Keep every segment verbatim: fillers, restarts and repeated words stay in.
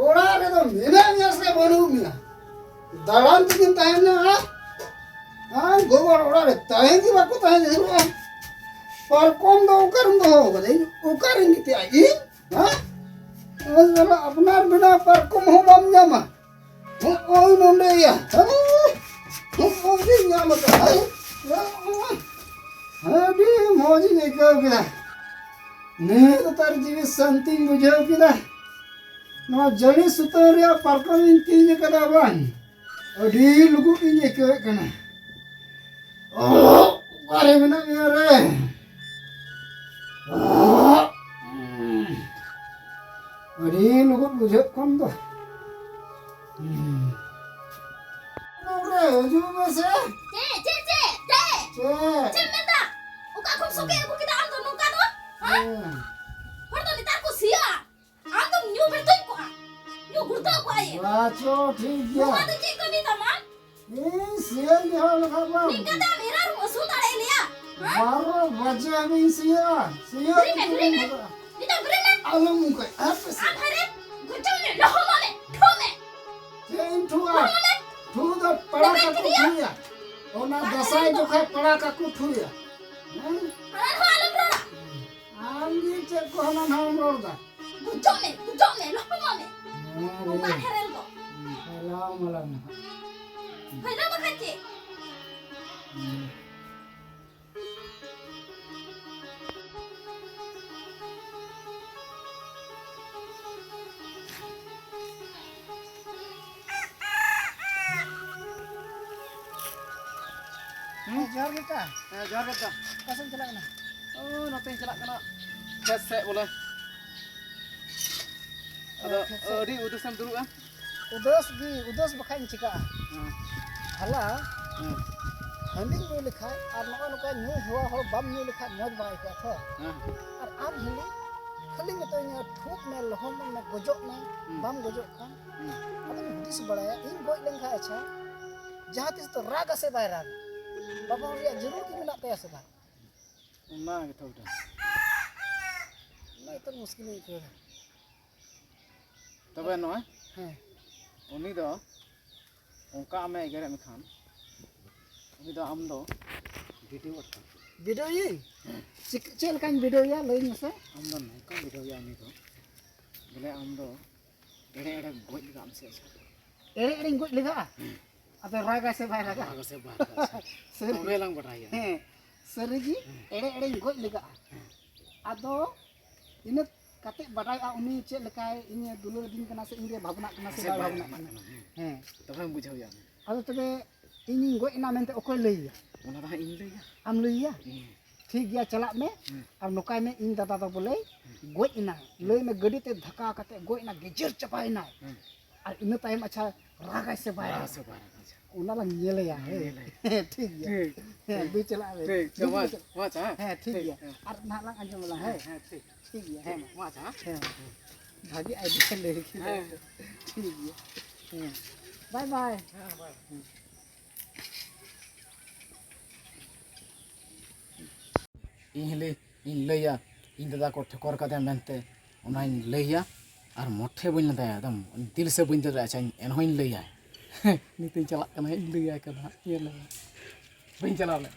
ᱚᱲᱟᱜ ᱨᱮᱫᱚ ᱢᱮᱱᱟᱜ ᱢᱮᱭᱟ ᱥᱮ ᱵᱟᱹᱱᱩᱜ ᱢᱮᱭᱟ? ᱫᱟᱬᱟᱱ ᱛᱮᱜᱮᱢ ᱛᱟᱦᱮᱱᱟ, ᱦᱟᱸ? ᱟᱨ ᱜᱚᱜᱚ ᱚᱲᱟᱜ ᱨᱮ ᱛᱟᱦᱮᱸ ᱜᱮ ᱵᱟᱠᱚ ᱛᱟᱦᱮᱸ ᱡᱟᱹᱨᱩᱲᱚᱜᱼᱟ᱾ ᱯᱟᱨᱠᱚᱢ ᱫᱚ ᱚᱠᱟᱨᱮᱢ ᱫᱚᱦᱚ ᱠᱟᱫᱟ? ᱤᱧ ᱚᱠᱟᱨᱮᱧ ᱜᱤᱛᱤᱡᱼᱟ ᱤᱧ? ᱦᱮᱸ? ᱟᱨ ᱥᱟᱞᱟ ᱟᱯᱱᱟᱨ ᱵᱮᱱᱟᱣ ᱯᱟᱨᱠᱚᱢ ᱦᱚᱸ ᱵᱟᱢ ᱧᱟᱢᱟ᱾ ᱱᱚᱜᱼᱚᱭ ᱱᱚᱰᱮ ᱭᱟ᱾ ᱦᱮᱸ? ᱱᱚᱜᱼᱚᱭ ᱜᱤᱧ ᱧᱟᱢ ᱟᱠᱟᱫᱟ᱾ ᱦᱮᱸ? ᱟᱹᱰᱤ ᱢᱚᱡᱽ ᱤᱧ ᱟᱹᱭᱠᱟᱹᱣ ᱠᱮᱫᱟ᱾ ᱱᱤᱛ ᱩᱛᱟᱹᱨ ᱡᱤᱣᱤ ᱥᱟᱱᱛᱤᱧ ᱵᱩᱡᱷᱟᱹᱣ ᱠᱮᱫᱟ᱾ ᱱᱚᱣᱟ ᱡᱟᱹᱲᱤ ᱥᱩᱛᱟᱹᱢ ᱨᱮᱭᱟᱜ ᱯᱟᱨᱠᱚᱢ ᱤᱧ ᱛᱮᱧ ᱟᱠᱟᱫᱟ ᱵᱟᱝ? ᱟᱹᱰᱤ ᱞᱩᱜᱩᱵ ᱤᱧ ᱟᱹᱭᱠᱟᱹᱣᱮᱫ ᱠᱟᱱᱟ᱾ ᱚᱦ, ᱚᱠᱟᱨᱮ ᱢᱮᱱᱟᱜ ᱢᱮᱭᱟ ᱨᱮ? ᱚᱦ, ᱟᱹᱰᱤ ᱞᱩᱜᱩᱵ ᱵᱩᱡᱷᱟᱹᱜ ᱠᱟᱱ ᱫᱚ᱾ ᱨᱮ, ᱦᱤᱡᱩᱜ ᱢᱮᱥᱮ᱾ ᱪᱮᱫ, ᱪᱮᱫ, ᱪᱮᱫ, ᱪᱮᱫ? ᱪᱮᱫ? ᱪᱮᱫ ᱮᱢ ᱢᱮᱱᱫᱟ? ᱚᱠᱟ ᱠᱷᱚᱱ ᱥᱚᱠᱮ ᱟᱹᱜᱩ ᱠᱮᱫᱟ ᱟᱢ ᱫᱚ ᱱᱚᱝᱠᱟ ᱫᱚ? ᱦᱮᱸ? ᱦᱮᱸ᱾ ᱦᱚᱲ ᱫᱚ ᱱᱮᱛᱟᱨ ᱠᱚ ᱥᱤᱭᱟ᱾ ᱟᱢ ᱫᱚᱢ ᱧᱩ ᱵᱷᱤᱲᱛᱩᱡ ᱠᱚᱜᱼᱟ᱾ ᱧᱩ ᱜᱩᱲᱫᱟᱹᱣ ᱠᱚᱜᱼᱟ ᱭᱮ᱾ ᱟᱪᱪᱷᱟ, ᱴᱷᱤᱠ ᱜᱮᱭᱟ᱾ ᱱᱚᱣᱟ ᱫᱚ ᱪᱮᱫ ᱠᱟᱹᱢᱤ ᱛᱟᱢᱟ? ᱤᱧ ᱥᱤᱭᱟᱹᱧ ᱡᱚᱦᱚᱲ ᱞᱮᱠᱷᱟᱱ ᱢᱟ ᱱᱤᱝᱠᱟᱹ ᱛᱮ ᱟᱢ ᱮᱨᱟ ᱨᱮᱢ ᱟᱹᱥᱩᱞ ᱫᱟᱲᱮ ᱞᱮᱭᱟ? ᱦᱮᱸ? ᱵᱟᱨᱚ ᱵᱟᱡᱮ ᱦᱟᱹᱵᱤᱡ ᱤᱧ ᱥᱤᱭᱟᱹᱜᱼᱟ᱾ ᱥᱤᱭᱟᱹᱜ ᱵᱮᱨᱮᱫ ᱢᱮ, ᱛᱮᱜᱮᱧ ᱵᱮᱨᱮᱫ ᱢᱮ᱾ ᱵᱷᱟᱜᱟᱜᱼᱟ᱾ ᱱᱤᱛᱚᱜ ᱵᱮᱨᱮᱫ ᱢᱮ᱾ ᱟᱞᱚᱢ ᱚᱱᱠᱟᱭᱟ᱾ ᱦᱟᱯᱮ ᱥᱮ᱾ ᱟᱢ ᱦᱟᱭᱨᱮ, ᱜᱚᱡᱚᱜ ᱢᱮ, ᱞᱚᱦᱚᱢᱚᱜ ᱢᱮ, ᱴᱷᱩ ᱢᱮ᱾ ᱪᱮᱫ ᱤᱧ ᱴᱷᱩᱜᱼᱟ? ᱞᱚᱦᱚᱢᱚᱜ ᱢᱮ᱾ ᱴᱷᱩ ᱫᱚ ᱯᱮᱲᱟ ᱫᱮᱵᱮᱱ ᱠᱟᱠᱚ ᱠᱮᱫᱮᱭᱟ᱾ ᱴᱷᱩᱭᱟ᱾ ᱚᱱᱟ ᱵᱟᱝ ᱫᱟᱸᱥᱟᱭ ᱫᱚ᱾ ᱡᱚᱠᱷᱟᱡ ᱯᱮᱲᱟ ᱠᱟᱠᱚ ᱴᱷᱩᱭᱟ᱾ ᱦᱮᱸ? ᱦᱟᱱᱟ ᱱᱚᱣᱟ ᱟᱞᱚᱢ ᱨᱚᱲᱟ᱾ ᱟᱢ ᱜᱮ ᱪᱮᱫ ᱠᱚ ᱦᱟᱱᱟ ᱱᱟᱣᱟᱢ ᱨᱚᱲ ᱫᱟ? ᱜᱚᱡᱚᱜ ᱢᱮ, ᱜᱚᱡᱚᱜ ᱢᱮ, ᱞᱚᱦᱚᱢᱚᱜ ᱢᱮ᱾ ᱦᱮᱸ ᱱᱚᱝᱠᱟ ᱨᱮ᱾ ᱴᱷᱮᱨᱮᱞ ᱫᱚ᱾ ᱦᱮᱸ, ᱯᱷᱟᱭᱞᱟᱣ ᱢᱟᱞᱟᱝ ᱱᱟᱦᱟᱜ᱾ ᱯᱷᱟᱭᱞᱟᱣ ᱵᱟᱠᱷᱟᱡ ᱪᱮᱫ? ᱦᱮᱸ᱾ ᱦᱮᱸ, ᱡᱚᱦᱟᱨ ᱜᱮ ᱠᱟ᱾ ᱦᱮᱸ, ᱡᱚᱦᱟᱨ ᱜᱮ ᱫᱟ᱾ ᱚᱠᱟ ᱥᱮᱫ ᱮᱢ ᱪᱟᱞᱟᱜ ᱠᱟᱱᱟ? ᱳ, ᱱᱚᱛᱮᱧ ᱪᱟᱞᱟᱜ ᱠᱟᱱᱟ ᱠᱷᱮᱛ ᱥᱮᱫ ᱵᱚᱞᱮ᱾ ᱟᱫᱚ ᱠᱷᱮᱛ ᱥᱮᱫ᱾ ᱟᱹᱰᱤ ᱩᱫᱟᱹᱥ ᱮᱢ ᱫᱩᱲᱩᱵᱼᱟ᱾ ᱩᱫᱟᱹᱥ ᱜᱮ, ᱩᱫᱟᱹᱥ ᱵᱟᱠᱷᱟᱡ ᱤᱧ ᱪᱤᱠᱟᱹᱜᱼᱟ? ᱦᱮᱸ᱾ ᱦᱟᱞᱟ ᱦᱮᱸ᱾ ᱦᱟᱺᱰᱤᱧ ᱧᱩ ᱞᱮᱠᱷᱟᱡ ᱟᱨ ᱱᱚᱜᱼᱚ ᱱᱚᱝᱠᱟ ᱧᱩ ᱦᱮᱣᱟ ᱦᱚᱲ ᱵᱟᱢ ᱧᱩ ᱞᱮᱠᱷᱟᱡ ᱢᱚᱡᱽ ᱵᱟᱝ ᱟᱹᱭᱠᱟᱹᱜᱼᱟ ᱛᱚ᱾ ᱦᱮᱸ᱾ ᱟᱨ ᱟᱢ ᱦᱤᱞᱤ ᱠᱷᱟᱹᱞᱤ ᱢᱮᱛᱟᱹᱧᱟ, ᱴᱷᱩᱠ ᱢᱮ, ᱞᱚᱦᱚᱢ ᱢᱮ, ᱜᱚᱡᱚᱜ ᱢᱮ, ᱦᱩᱸ᱾ ᱵᱟᱢ ᱜᱚᱡᱚᱜ ᱠᱟᱱ᱾ ᱦᱩᱸ᱾ ᱟᱫᱚᱧ ᱦᱩᱫᱤᱥ ᱵᱟᱲᱟᱭᱟ, ᱤᱧ ᱜᱚᱡ ᱞᱮᱱᱠᱷᱟᱱ, ᱟᱪᱪᱷᱟ, ᱡᱟᱦᱟᱸ ᱛᱤᱥ ᱫᱚ ᱨᱟᱜᱽ ᱟᱥᱮ ᱵᱟᱭ ᱨᱟᱜᱽ? ᱵᱟᱵᱟ ᱦᱚᱲ ᱨᱮᱭᱟᱜ ᱡᱟᱹᱨᱩᱲ ᱠᱤ ᱢᱮᱱᱟᱜ ᱛᱟᱭᱟ ᱥᱮ ᱵᱟᱝ? ᱚᱱᱟ ᱜᱮᱛᱚ ᱵᱮᱴᱟ᱾ ᱚᱱᱟ ᱜᱮᱛᱚ ᱢᱩᱥᱠᱤᱞ ᱤᱧ ᱟᱹᱭᱠᱟᱹᱣ ᱮᱫᱟ᱾ ᱛᱚᱵᱮ ᱱᱚᱜᱼᱚᱭ ᱦᱮᱸ᱾ ᱩᱱᱤ ᱫᱚ ᱚᱱᱠᱟ ᱟᱢᱮ ᱮᱜᱮᱨᱮᱫ ᱢᱮᱠᱷᱟᱱ, ᱩᱱᱤ ᱫᱚ ᱟᱢ ᱫᱚ ᱵᱷᱤᱰᱤᱭᱳ ᱟᱴᱠᱟᱨ᱾ ᱵᱷᱤᱰᱤᱭᱳᱭᱟᱹᱧ? ᱪᱮᱫ, ᱪᱮᱫ ᱞᱮᱠᱟᱧ ᱵᱷᱤᱰᱤᱭᱳᱭᱟ ᱞᱟᱹᱭᱟᱹᱧ ᱢᱮᱥᱮ? ᱟᱢ ᱫᱚ ᱱᱚᱝᱠᱟᱢ ᱵᱷᱤᱰᱤᱭᱳᱭᱟ ᱩᱱᱤ ᱫᱚ, ᱵᱚᱞᱮ ᱟᱢ ᱫᱚ ᱮᱲᱮ ᱮᱲᱮ ᱜᱚᱡ ᱞᱮᱠᱟ ᱟᱢ ᱥᱮ ᱪᱮᱫ? ᱮᱲᱮ ᱮᱲᱮᱧ ᱜᱚᱡ ᱞᱮᱠᱟ? ᱟᱫᱚ ᱨᱟᱜᱟᱭ ᱥᱮ ᱵᱟᱭ ᱨᱟᱜᱟ? ᱨᱟᱜᱟ ᱥᱮ ᱵᱟᱭ ᱨᱟᱜᱟ? ᱥᱟᱹᱨᱤ᱾ ᱛᱚᱵᱮ ᱞᱟᱝ ᱵᱟᱰᱟᱭᱟ᱾ ᱦᱮᱸ, ᱥᱟᱹᱨᱤᱜᱮ ᱮᱲᱮ ᱮᱲᱮᱧ ᱜᱚᱡ ᱞᱮᱠᱟ᱾ ᱟᱫᱚ ᱤᱱᱟᱹ ᱠᱟᱛᱮ ᱵᱟᱰᱟᱭᱚᱜᱼᱟ ᱩᱱᱤ ᱪᱮᱫ ᱞᱮᱠᱟᱭ ᱤᱧᱮ ᱫᱩᱞᱟᱹᱲ ᱟᱹᱫᱤᱧ ᱠᱟᱱᱟ ᱥᱮ ᱤᱧ ᱨᱮ ᱵᱷᱟᱵᱽᱱᱟᱜ ᱠᱟᱱᱟ ᱥᱮ ᱥᱮ ᱵᱟᱭ ᱵᱟᱭ ᱵᱷᱟᱵᱽᱱᱟᱜ ᱵᱷᱟᱵᱽᱱᱟᱜ ᱠᱟᱱᱟ᱾ ᱠᱟᱱᱟ, ᱦᱮᱸ᱾ ᱦᱮᱸ᱾ ᱛᱚᱵᱮᱢ ᱵᱩᱡᱷᱟᱹᱣᱮᱭᱟ ᱩᱱᱤ᱾ ᱟᱫᱚ ᱛᱚᱵᱮ ᱤᱧᱤᱧ ᱜᱚᱡ ᱮᱱᱟ ᱢᱮᱱᱛᱮ ᱚᱠᱚᱭ ᱞᱟᱹᱭᱟ? ᱚᱱᱟ ᱫᱚ ᱦᱟᱸᱜ ᱤᱧ ᱞᱟᱹᱭᱟ᱾ ᱟᱢ ᱞᱟᱹᱭᱟ? ᱦᱮᱸ᱾ ᱴᱷᱤᱠ ᱜᱮᱭᱟ, ᱪᱟᱞᱟᱜ ᱢᱮ᱾ ᱦᱮᱸ᱾ ᱟᱨ ᱱᱚᱝᱠᱟᱭ ᱢᱮ, ᱤᱧ ᱫᱟᱫᱟ ᱫᱚ ᱵᱚᱞᱮ ᱦᱮᱸ᱾ ᱜᱚᱡ ᱮᱱᱟᱭ᱾ ᱦᱮᱸ᱾ ᱞᱟᱹᱭ ᱢᱮ, ᱜᱟᱹᱰᱤ ᱛᱮ ᱫᱷᱟᱠᱟ ᱠᱟᱛᱮ ᱜᱚᱡ ᱮᱱᱟ, ᱜᱮᱡᱮᱨ ᱪᱟᱵᱟᱭᱮᱱᱟᱭ᱾ ᱦᱮᱸ᱾ ᱟᱨ ᱤᱱᱟᱹ ᱛᱟᱭᱚᱢ ᱟᱪᱪᱷᱟ ᱨᱟᱜᱟᱭ ᱥᱮ ᱵᱟᱭ ᱨᱟᱜᱟ ᱨᱟᱜᱟ? ᱥᱮ ᱵᱟᱭ ᱨᱟᱜᱟ? ᱟᱪᱪᱷᱟ᱾ ᱚᱱᱟ ᱞᱟᱝ ᱧᱮᱞᱮᱭᱟ᱾ ᱦᱮᱸ, ᱦᱮᱸ᱾ ᱧᱮᱞᱮᱭᱟ᱾ ᱴᱷᱤᱠ ᱜᱮᱭᱟ᱾ ᱴᱷᱤᱠ᱾ ᱦᱮᱸ, ᱴᱷᱤᱠ᱾ ᱫᱩ ᱪᱟᱞᱟᱜ ᱟᱞᱮ᱾ ᱴᱷᱤᱠ᱾ ᱫᱩ ᱢᱟ, ᱪᱟᱞᱟᱜ᱾ ᱢᱟ, ᱟᱪᱪᱷᱟ, ᱦᱮᱸ᱾ ᱦᱮᱸ, ᱴᱷᱤᱠ ᱴᱷᱤᱠ, ᱜᱮᱭᱟ᱾ ᱦᱮᱸ᱾ ᱟᱨ ᱱᱟᱦᱟᱜ ᱞᱟᱝ ᱟᱸᱡᱚᱢ ᱟᱞᱟᱝ, ᱦᱮᱸ᱾ ᱦᱮᱸ, ᱦᱮᱸ, ᱴᱷᱤᱠ᱾ ᱴᱷᱤᱠ ᱜᱮᱭᱟ, ᱦᱮᱸ᱾ ᱦᱮᱸ, ᱢᱟ, ᱟᱪᱪᱷᱟ᱾ ᱦᱮᱸ, ᱦᱮᱸ᱾ ᱵᱷᱟᱜᱮ idea ᱞᱟᱹᱭ ᱠᱮᱫᱟ᱾ ᱦᱮᱸ᱾ ᱴᱷᱤᱠ ᱜᱮᱭᱟ᱾ ᱦᱮᱸ᱾ ᱵᱟᱭ ᱵᱟᱭ᱾ ᱦᱮᱸ, ᱵᱟᱭ᱾ ᱦᱮᱸ᱾ ᱤᱧ ᱦᱤᱞᱤ, ᱤᱧ ᱞᱟᱹᱭᱟ, ᱤᱧ ᱫᱟᱫᱟ ᱠᱚ ᱴᱷᱚᱠᱚᱨ ᱠᱟᱫᱮᱭᱟ ᱢᱮᱱᱛᱮ, ᱚᱱᱟᱧ ᱞᱟᱹᱭᱟ᱾ ᱟᱨ ᱢᱚᱴᱷᱮ ᱵᱟᱹᱧ ᱞᱟᱸᱫᱟᱭᱟ, ᱮᱠᱫᱚᱢ ᱫᱤᱞ ᱥᱮ ᱵᱟᱹᱧ ᱫᱟᱫᱟᱭᱟ, ᱟᱪᱪᱷᱟ, ᱮᱱᱦᱚᱸᱧ ᱞᱟᱹᱭᱟ᱾ ᱱᱤᱛᱚᱜ ᱤᱧ ᱪᱟᱞᱟᱜ ᱠᱟᱱᱟ, ᱤᱧ ᱞᱟᱹᱭᱟᱭ ᱠᱟᱱᱟ ᱦᱟᱸᱜ, ᱧᱮᱞ ᱢᱮ᱾ ᱵᱟᱹᱧ ᱪᱟᱞᱟᱣ ᱞᱮᱱ᱾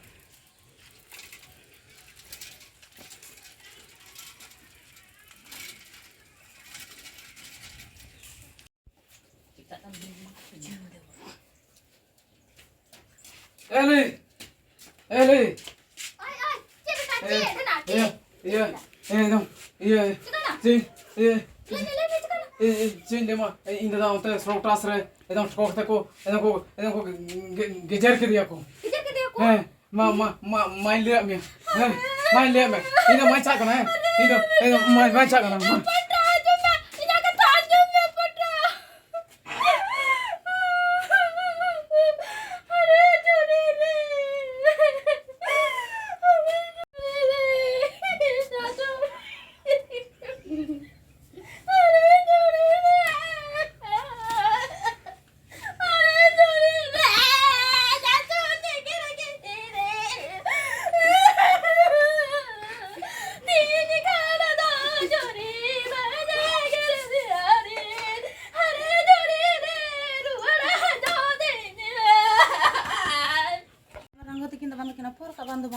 ᱮ ᱞᱟᱹᱭ! ᱮ ᱞᱟᱹᱭ! ᱳᱭ, ᱳᱭ, ᱪᱮᱫ ᱞᱮᱠᱟ? ᱮ, ᱪᱮᱫ ᱨᱮᱱᱟᱜ? ᱤᱭᱟᱹ, ᱪᱮᱫ? ᱤᱭᱟᱹ, ᱪᱮᱫ ᱮᱠᱫᱚᱢ, ᱤᱭᱟᱹ, ᱪᱤᱠᱟᱹᱱᱟ? ᱪᱮᱫ, ᱤᱭᱟᱹ, ᱞᱟᱹᱭ ᱢᱮ, ᱞᱟᱹᱭ ᱢᱮ, ᱪᱤᱠᱟᱹᱱᱟ? ᱮ, ᱮ, ᱪᱮᱫ ᱤᱧ ᱞᱟᱹᱭ ᱟᱢᱟ? ᱮ, ᱤᱧ ᱫᱟᱫᱟ ᱚᱱᱛᱮ ᱥᱚᱨᱚᱠ ᱴᱟᱥ ᱨᱮ ᱮᱠᱫᱚᱢ ᱴᱷᱚᱠ ᱛᱮᱠᱚ, ᱮᱠᱫᱚᱢ ᱠᱚ, ᱮᱠᱫᱚᱢ ᱠᱚ ᱜᱮ-, ᱜᱮᱡᱮᱨ ᱠᱮᱫᱮᱭᱟ ᱠᱚ᱾ ᱜᱮᱡᱮᱨ ᱠᱮᱫᱮᱭᱟ ᱠᱚ? ᱦᱮᱸ, ᱢᱟ, ᱢᱟ, ᱢᱟ, ᱢᱟᱧ ᱞᱟᱹᱭᱟᱫ ᱢᱮᱭᱟ᱾ ᱦᱮᱸ, ᱢᱟᱧ ᱞᱟᱹᱭᱟᱫ ᱢᱮᱭᱟ᱾ ᱤᱧ ᱫᱚ ᱢᱟᱧ ᱪᱟᱜ ᱠᱟᱱᱟ, ᱦᱮᱸ᱾ ᱤᱧ ᱫᱚ, ᱤᱧ ᱫᱚ ᱢᱟ-, ᱢᱟᱧ ᱪᱟᱜ ᱠᱟᱱᱟ᱾ ᱯᱟᱴᱟ, ᱟᱸᱡᱚᱢ ᱢᱮ, ᱤᱧᱟᱜ ᱠᱟᱛᱷᱟ ᱟᱸᱡᱚᱢ ᱢᱮ, ᱯᱟᱴᱟ᱾ ᱟᱨᱮ ᱡᱳᱨᱮ ᱨᱮ᱾ ᱟᱨᱮ ᱡᱳᱨᱮ ᱨᱮ᱾ ᱟᱨᱮ ᱡᱳᱨᱮ ᱨᱮ᱾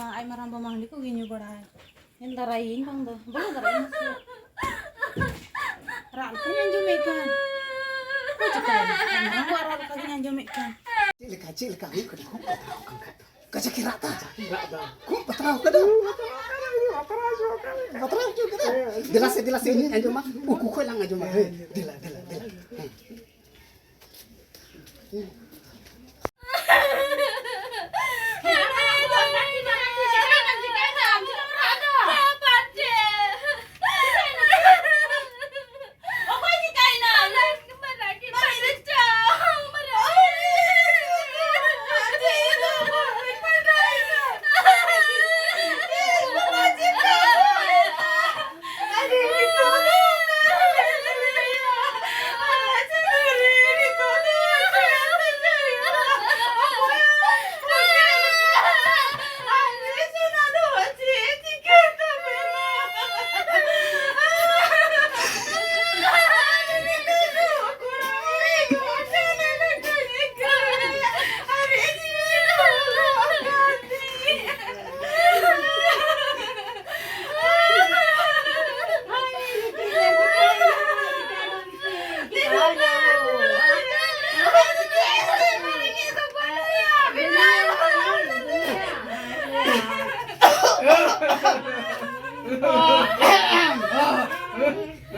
ᱟᱡ ᱢᱟᱨᱟᱝ ᱵᱟ ᱢᱟ ᱦᱟᱺᱰᱤ ᱠᱚᱜᱮ ᱧᱩ ᱵᱟᱲᱟᱭ᱾ ᱮᱱ ᱫᱟᱨᱟᱭᱤᱧ ᱵᱟᱝ ᱫᱚ, ᱵᱟᱹᱦᱩ ᱫᱟᱨᱟᱭᱤᱧ ᱥᱮ᱾ ᱨᱟᱜ ᱞᱮᱠᱟᱧ ᱟᱸᱡᱚᱢᱮᱫ ᱠᱟᱱ᱾ ᱚᱠᱚᱭ ᱪᱤᱠᱟᱹᱭᱮᱱᱟ? ᱟᱡ ᱢᱟᱨᱟᱝ ᱵᱟ ᱨᱟᱜ ᱞᱮᱠᱟᱜᱤᱧ ᱟᱸᱡᱚᱢᱮᱫ ᱠᱟᱱ᱾ ᱪᱮᱫ ᱞᱮᱠᱟ, ᱪᱮᱫ ᱞᱮᱠᱟ ᱦᱩᱭᱩᱜ ᱠᱟᱱᱟ? ᱠᱷᱩᱵ ᱵᱟᱛᱨᱟᱣ ᱠᱟᱱ ᱠᱷᱟᱡ ᱫᱚ᱾ ᱠᱟᱡᱟᱠ ᱮ ᱨᱟᱜ ᱫᱟ᱾ ᱨᱟᱜ ᱫᱟ᱾ ᱠᱷᱩᱵ ᱵᱟᱛᱨᱟᱣ ᱠᱟᱱᱟ᱾ ᱵᱟᱛᱨᱟᱣ ᱦᱚᱪᱚ ᱠᱟᱱᱟ᱾ ᱵᱟᱛᱨᱟᱣ ᱦᱚᱪᱚ ᱠᱟᱱᱟ᱾ ᱫᱮᱞᱟ ᱥᱮ, ᱫᱮᱞᱟ ᱥᱮ, ᱤᱧᱤᱧ ᱟᱸᱡᱚᱢᱟ᱾ ᱩᱠᱩ ᱠᱷᱚᱡ ᱞᱟᱝ ᱟᱸᱡᱚᱢᱟ᱾ ᱦᱮᱸ, ᱫᱮᱞᱟ, ᱫᱮᱞᱟ, ᱫᱮᱞᱟ᱾ ᱦᱮᱸ᱾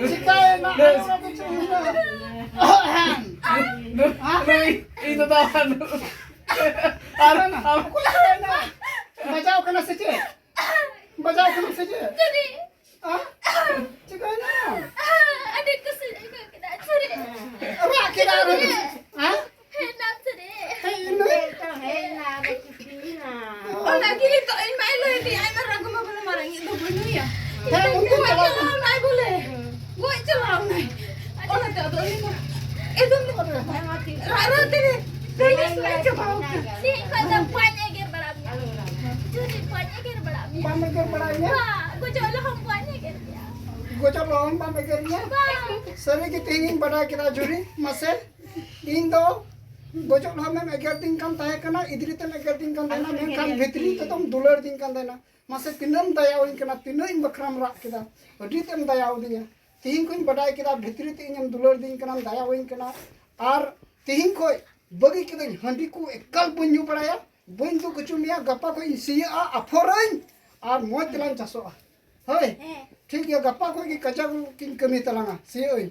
ᱪᱤᱠᱟᱹᱭᱮᱱᱟ? ᱤᱧ ᱫᱚ ᱫᱟᱫᱟ ᱟᱨ ᱚᱠᱚᱭ ᱪᱤᱠᱟᱹᱭᱮᱱᱟ? ᱵᱟᱡᱟᱣ ᱠᱟᱱᱟ ᱥᱮ ᱪᱮᱫ? ᱵᱟᱡᱟᱣ ᱠᱟᱱᱟ ᱥᱮ ᱪᱮᱫ? ᱦᱮᱸ? ᱪᱤᱠᱟᱹᱭᱮᱱᱟ? ᱟᱹᱰᱤ ᱠᱩᱥᱤᱧ ᱟᱹᱭᱠᱟᱹᱣ ᱠᱮᱫᱟ, ᱪᱷᱩᱨᱤ᱾ ᱨᱟᱜ ᱠᱮᱫᱟ ᱟᱨ ᱦᱮᱸ? ᱦᱮᱸ, ᱱᱟᱢ ᱪᱷᱩᱨᱤ᱾ ᱦᱮᱸ, ᱤᱧ ᱫᱚ ᱦᱮᱡ ᱮᱱᱟ, ᱟᱫᱚ ᱪᱩᱴᱤᱭᱮᱱᱟ᱾ ᱚᱱᱟ ᱜᱮ ᱱᱤᱛᱚᱜ ᱤᱧ ᱢᱟᱭ ᱞᱟᱹᱭ ᱫᱤᱧ, ᱟᱭᱢᱟ ᱨᱟᱜᱽ ᱢᱟ ᱵᱚᱞᱮ ᱢᱟᱨᱟᱝ ᱤᱧ ᱫᱚ ᱵᱟᱹᱱᱩᱭᱟ᱾ ᱦᱮᱸ, ᱩᱱᱠᱩ ᱜᱚᱡ ᱪᱟᱞᱟᱣ ᱪᱟᱞᱟᱣ ᱱᱟᱭ ᱵᱚᱞᱮ᱾ ᱜᱚᱡ ᱪᱟᱞᱟᱣ ᱱᱟᱭ᱾ ᱚᱱᱟᱛᱮ ᱟᱫᱚ ᱩᱱᱤ ᱢᱟ ᱮᱫᱚᱢ ᱫᱚ ᱵᱟᱹᱱᱩᱭᱟ᱾ ᱨᱟᱜ ᱨᱟᱜ ᱛᱮ ᱫᱟᱹᱲ ᱥᱩᱨ ᱪᱟᱵᱟᱣ ᱠᱟᱱᱟ᱾ ᱛᱤᱦᱤᱧ ᱠᱷᱚᱱ ᱫᱚ ᱵᱟᱹᱧ ᱮᱜᱮᱨ ᱵᱟᱲᱟ ᱢᱮᱭᱟ᱾ ᱪᱩᱨᱤ ᱵᱟᱹᱧ ᱮᱜᱮᱨ ᱵᱟᱲᱟ ᱢᱮᱭᱟ᱾ ᱵᱟᱢ ᱮᱜᱮᱨ ᱵᱟᱲᱟᱭᱟ? ᱵᱟ, ᱜᱚᱡᱚᱜ ᱞᱟᱦᱟ ᱵᱟᱹᱧ ᱮᱜᱮᱨ ᱢᱮᱭᱟ᱾ ᱜᱚᱡᱚᱜ ᱞᱟᱦᱟ ᱵᱟᱢ ᱮᱜᱮᱨ ᱢᱮᱭᱟ? ᱵᱟᱝ᱾ ᱥᱟᱹᱨᱤ ᱜᱮ ᱛᱮᱦᱮᱧ ᱤᱧ ᱵᱟᱰᱟᱭ ᱠᱮᱫᱟ ᱡᱩᱨᱤ, ᱢᱟᱥᱮ᱾ ᱤᱧ ᱫᱚ ᱜᱚᱡᱚᱜ ᱞᱟᱦᱟ ᱢᱮᱢ ᱮᱜᱮᱨ ᱫᱤᱧ ᱠᱟᱱ ᱛᱟᱦᱮᱸ ᱠᱟᱱᱟ, ᱤᱫᱨᱤ ᱛᱮᱢ ᱮᱜᱮᱨ ᱫᱤᱧ ᱠᱟᱱ ᱛᱟᱦᱮᱱᱟ, ᱢᱮᱱᱠᱷᱟᱱ ᱵᱷᱤᱛᱨᱤ ᱛᱮᱫᱚᱢ ᱫᱩᱞᱟᱹᱲ ᱫᱤᱧ ᱠᱟᱱ ᱛᱟᱦᱮᱱᱟ᱾ ᱢᱟᱥᱮ ᱛᱤᱱᱟᱹᱜ ᱮᱢ ᱫᱟᱭᱟᱣᱟᱹᱧ ᱠᱟᱱᱟ, ᱛᱤᱱᱟᱹᱜ ᱤᱧ ᱵᱟᱠᱷᱨᱟᱢ ᱨᱟᱜ ᱠᱮᱫᱟ, ᱟᱹᱰᱤ ᱛᱮᱢ ᱫᱟᱭᱟᱣᱟᱫᱤᱧᱟ᱾ ᱛᱤᱦᱤᱧ ᱠᱷᱚᱱ ᱤᱧ ᱵᱟᱰᱟᱭ ᱠᱮᱫᱟ, ᱵᱷᱤᱛᱨᱤ ᱛᱮ ᱤᱧᱮᱢ ᱫᱩᱞᱟᱹᱲ ᱫᱤᱧ ᱠᱟᱱᱟᱢ, ᱫᱟᱭᱟᱣᱟᱹᱧ ᱠᱟᱱᱟ᱾ ᱟᱨ ᱛᱤᱦᱤᱧ ᱠᱷᱚᱱ ᱵᱟᱹᱜᱤ ᱠᱮᱫᱟᱹᱧ, ᱦᱟᱺᱰᱤ ᱠᱚ ᱮᱠᱟᱞ ᱵᱟᱹᱧ ᱧᱩ ᱵᱟᱲᱟᱭᱟ, ᱵᱟᱹᱧ ᱫᱩᱜ ᱦᱚᱪᱚ ᱢᱮᱭᱟ, ᱜᱟᱯᱟ ᱠᱷᱚᱱ ᱤᱧ ᱥᱤᱭᱟᱹᱜᱼᱟ, ᱟᱯᱷᱚᱨᱟᱹᱧ, ᱟᱨ ᱢᱚᱡᱽ ᱛᱮᱞᱟᱝ ᱪᱟᱥᱚᱜᱼᱟ᱾ ᱦᱳᱭ, ᱦᱮᱸ᱾ ᱴᱷᱤᱠ ᱜᱮᱭᱟ, ᱜᱟᱯᱟ ᱠᱷᱚᱱ ᱜᱮ ᱠᱟᱡᱟᱠ ᱠᱤᱱ ᱠᱟᱹᱢᱤ ᱛᱟᱞᱟᱝᱟ, ᱥᱤᱭᱟᱹᱜ ᱟᱹᱧ᱾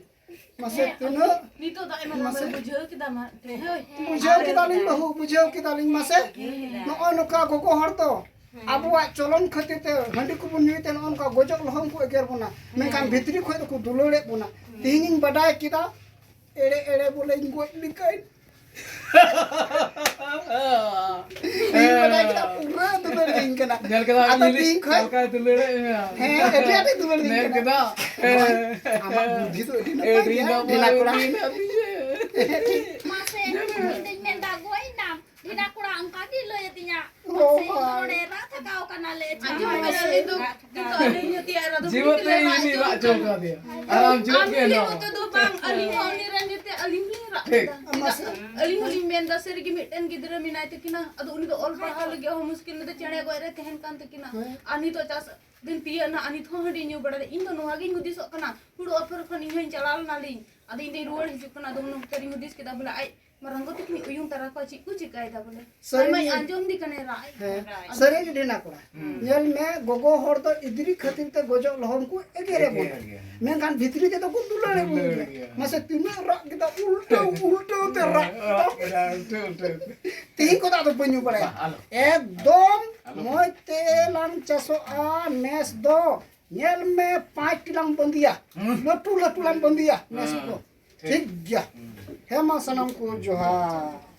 ᱢᱟᱥᱮ ᱦᱮᱸ, ᱛᱤᱱᱟᱹᱜ ᱱᱤᱛᱚᱜ ᱫᱚ ᱟᱭᱢᱟ ᱞᱟᱝ ᱢᱟᱥᱮ ᱵᱩᱡᱷᱟᱹᱣ ᱠᱮᱫᱟ, ᱢᱟ᱾ ᱦᱳᱭ᱾ ᱵᱩᱡᱷᱟᱹᱣ ᱠᱮᱫᱟᱞᱤᱧ ᱵᱟᱹᱦᱩ, ᱵᱩᱡᱷᱟᱹᱣ ᱠᱮᱫᱟᱞᱤᱧ᱾ ᱢᱟᱥᱮ ᱱᱚᱜᱼᱚ ᱱᱚᱝᱠᱟ ᱜᱚᱜᱚ ᱦᱚᱲ ᱫᱚ ᱟᱵᱚᱣᱟᱜ ᱪᱚᱞᱚᱱ ᱠᱷᱟᱹᱛᱤᱨ ᱛᱮ ᱦᱟᱺᱰᱤ ᱠᱚᱵᱚᱱ ᱧᱩᱭ ᱛᱮ ᱱᱚᱜᱼᱚ ᱱᱚᱝᱠᱟ ᱜᱚᱡᱚᱜ ᱞᱚᱦᱚᱢ ᱠᱚ ᱮᱜᱮᱨ ᱵᱚᱱᱟ, ᱢᱮᱱᱠᱷᱟᱱ ᱵᱷᱤᱛᱨᱤ ᱠᱷᱚᱱ ᱫᱚᱠᱚ ᱫᱩᱞᱟᱹᱲᱮᱫ ᱵᱚᱱᱟ᱾ ᱛᱮᱦᱮᱧᱤᱧ ᱵᱟᱰᱟᱭ ᱠᱮᱫᱟ, ᱮᱲᱮ ᱮᱲᱮ ᱵᱚᱞᱮᱧ ᱜᱚᱡ ᱞᱮᱱᱠᱷᱟᱱ᱾ ᱤᱧ ᱵᱟᱰᱟᱭ ᱠᱮᱫᱟ, ᱯᱩᱨᱟᱹ ᱫᱩᱞᱟᱹᱲ ᱤᱧ ᱠᱟᱱᱟ᱾ ᱧᱮᱞ ᱠᱮᱫᱟ ᱟᱫᱚ ᱤᱧ ᱛᱤᱦᱤᱧ ᱠᱷᱚᱱ ᱪᱮᱫ ᱞᱮᱠᱟᱭ ᱫᱩᱞᱟᱹᱲᱮᱫ ᱢᱮᱭᱟ᱾ ᱦᱮᱸ, ᱟᱹᱰᱤ ᱟᱸᱴᱮ ᱫᱩᱞᱟᱹᱲ ᱤᱧ ᱧᱮᱞ ᱠᱟᱱᱟ᱾ ᱠᱮᱫᱟ᱾ ᱟᱢᱟᱜ ᱵᱩᱫᱽᱫᱷᱤ ᱫᱚ ᱟᱹᱰᱤ ᱱᱟᱯᱟᱭ ᱟᱹᱰᱤ ᱜᱮᱭᱟ, ᱱᱟᱯᱟᱭ ᱰᱮᱞᱟ ᱠᱚᱲᱟ᱾ ᱟᱹᱰᱤ ᱱᱟᱯᱟᱭ᱾ ᱢᱟᱥᱮ, ᱤᱧ ᱫᱚᱧ ᱢᱮᱱᱫᱟ, ᱜᱚᱡ ᱮᱱᱟᱢ᱾ ᱰᱮᱞᱟ ᱠᱚᱲᱟ ᱚᱱᱠᱟ ᱜᱮᱭ ᱞᱟᱹᱭ ᱟᱫᱤᱧᱟ᱾ ᱚ, ᱢᱟᱥᱮ, ᱦᱳᱭ᱾ ᱱᱚᱰᱮ ᱨᱟᱜ ᱛᱷᱟᱠᱟᱣ ᱠᱟᱱᱟᱞᱮ᱾ ᱟᱸᱡᱚᱢ ᱢᱮ, ᱟᱞᱮ ᱫᱚ ᱱᱤᱛᱚᱜ ᱟᱹᱞᱤᱧ ᱦᱚᱸ ᱛᱮᱭᱟᱨ ᱟᱫᱚ ᱡᱤᱵᱚᱱ ᱛᱮ ᱵᱩᱰᱷᱤ ᱤᱧ ᱞᱮ ᱨᱟᱜ ᱨᱟᱜ ᱦᱚᱪᱚ ᱦᱚᱪᱚ ᱠᱟᱱᱟ᱾ ᱠᱟᱫᱮᱭᱟ᱾ ᱟᱨ ᱟᱢ ᱡᱤᱣᱮᱫ ᱟᱢ ᱜᱮ ᱞᱟᱹᱭ ᱦᱮᱱᱟᱢᱟ᱾ ᱢᱚᱛᱚ ᱫᱚ ᱵᱟᱝ, ᱟᱹᱞᱤᱧ ᱦᱚᱸ ᱩᱱᱤ ᱨᱮᱱ ᱡᱮᱛᱮ ᱟᱹᱞᱤᱧ ᱦᱚᱸᱞᱤᱧ ᱨᱟᱜ ᱴᱷᱤᱠ᱾ ᱠᱮᱫᱟ᱾ ᱪᱮᱫᱟᱜ ᱢᱟᱥᱮ᱾ ᱟᱹᱞᱤᱧ ᱦᱚᱸᱞᱤᱧ ᱢᱮᱱᱫᱟ, ᱥᱟᱹᱨᱤᱜᱮ ᱢᱤᱫᱴᱮᱱ ᱜᱤᱫᱽᱨᱟᱹ ᱢᱮᱱᱟᱭ ᱛᱟᱹᱠᱤᱱᱟ, ᱟᱫᱚ ᱩᱱᱤ ᱫᱚ ᱚᱞ ᱯᱟᱲᱦᱟᱣ ᱞᱟᱹᱜᱤᱫ ᱦᱚᱸ ᱢᱩᱥᱠᱤᱞ, ᱩᱱᱤ ᱫᱚ ᱪᱮᱬᱮ ᱜᱚᱡ ᱨᱮ ᱛᱟᱦᱮᱱ ᱠᱟᱱ ᱛᱟᱹᱠᱤᱱᱟ᱾ ᱦᱮᱸ᱾ ᱟᱨ ᱱᱤᱛᱚᱜ ᱪᱟᱥ ᱫᱤᱱ ᱛᱤᱭᱟᱹᱜ ᱮᱱᱟ, ᱟᱨ ᱱᱤᱛ ᱦᱚᱸ ᱦᱟᱺᱰᱤ ᱧᱩ ᱵᱟᱲᱟᱭ ᱫᱟ᱾ ᱤᱧ ᱫᱚ ᱱᱚᱣᱟ ᱜᱤᱧ ᱦᱩᱫᱤᱥᱚᱜ ᱠᱟᱱᱟ, ᱦᱩᱲᱩ ᱟᱯᱷᱚᱨ ᱠᱷᱚᱱ ᱤᱧ ᱦᱚᱸᱧ ᱪᱟᱞᱟᱣ ᱞᱮᱱᱟᱞᱤᱧ, ᱟᱫᱚ ᱤᱧ ᱫᱚᱧ ᱨᱩᱣᱟᱹᱲ ᱦᱤᱡᱩᱜ ᱠᱟᱱᱟ᱾ ᱟᱫᱚ ᱩᱱ ᱚᱠᱛᱚ ᱨᱤᱧ ᱦᱩᱫᱤᱥ ᱠᱮᱫᱟ, ᱵᱚᱞᱮ ᱟᱡ ᱢᱟᱨᱟᱝ ᱜᱚ ᱛᱟᱹᱠᱤᱱ ᱩᱭᱩᱝ ᱛᱟᱨᱟ ᱠᱚᱣᱟ, ᱪᱮᱫ ᱠᱚ ᱪᱤᱠᱟᱹᱭᱮᱫᱟ ᱵᱚᱞᱮ᱾ ᱥᱟᱹᱨᱤ ᱟᱭᱢᱟᱧ ᱜᱮ᱾ ᱟᱸᱡᱚᱢ ᱫᱤ ᱠᱟᱱᱮ ᱨᱟᱜ᱾ ᱦᱮᱸ, ᱟᱫᱚ ᱥᱟᱹᱨᱤ ᱜᱮ ᱰᱮᱱᱟ ᱠᱚᱲᱟ᱾ ᱦᱩᱸ᱾ ᱧᱮᱞ ᱢᱮ, ᱜᱚᱜᱚ ᱦᱚᱲ ᱫᱚ ᱤᱫᱨᱤ ᱠᱷᱟᱹᱛᱤᱨ ᱛᱮ ᱜᱚᱡᱚᱜ ᱞᱚᱦᱚᱢ ᱠᱚ ᱮᱜᱮᱨᱮ ᱵᱚᱱᱟ᱾ ᱮᱜᱮᱨ ᱜᱮᱭᱟ᱾ ᱢᱮᱱᱠᱷᱟᱱ ᱵᱷᱤᱛᱨᱤ ᱛᱮᱫᱚ ᱠᱚ ᱫᱩᱞᱟᱹᱲᱮ ᱵᱚᱱ ᱫᱩᱞᱟᱹᱲ ᱜᱮᱭᱟ᱾ ᱜᱮᱭᱟ᱾ ᱢᱟᱥᱮ ᱛᱤᱱᱟᱹᱜ ᱨᱟᱜ ᱠᱮᱫᱟ, ᱩᱞᱴᱟᱹᱣ, ᱩᱞᱴᱟᱹᱣ ᱛᱮ ᱨᱟᱜ ᱠᱮᱫᱟ᱾ ᱩᱞᱴᱟᱹᱣ, ᱩᱞᱴᱟᱹᱣ᱾ ᱛᱤᱦᱤᱧ ᱠᱚᱫᱚ ᱟᱫᱚ ᱵᱟᱹᱧ ᱧᱩ ᱵᱟᱲᱟᱭᱟ᱾ ᱵᱟ, ᱟᱞᱚ᱾ ᱮᱠᱫᱚᱢ ᱟᱞᱚ᱾ ᱢᱚᱡᱽ ᱛᱮ ᱞᱟᱝ ᱪᱟᱥᱚᱜᱼᱟ ᱱᱮᱥ ᱫᱚ᱾ ᱧᱮᱞ ᱢᱮ, ᱯᱟᱸᱪ ᱴᱤ ᱞᱟᱝ ᱵᱟᱸᱫᱤᱭᱟ᱾ ᱦᱩᱸ᱾ ᱞᱟᱹᱴᱩ, ᱞᱟᱹᱴᱩ ᱞᱟᱝ ᱵᱟᱸᱫᱤᱭᱟ ᱱᱮᱥ ᱦᱩᱸ᱾ ᱫᱚ᱾ ᱴᱷᱤᱠ᱾ ᱴᱷᱤᱠ ᱜᱮᱭᱟ᱾ ᱦᱩᱸ᱾ ᱦᱮᱸ ᱢᱟ, ᱥᱟᱱᱟᱢ ᱠᱚ ᱡᱚᱦᱟᱨ᱾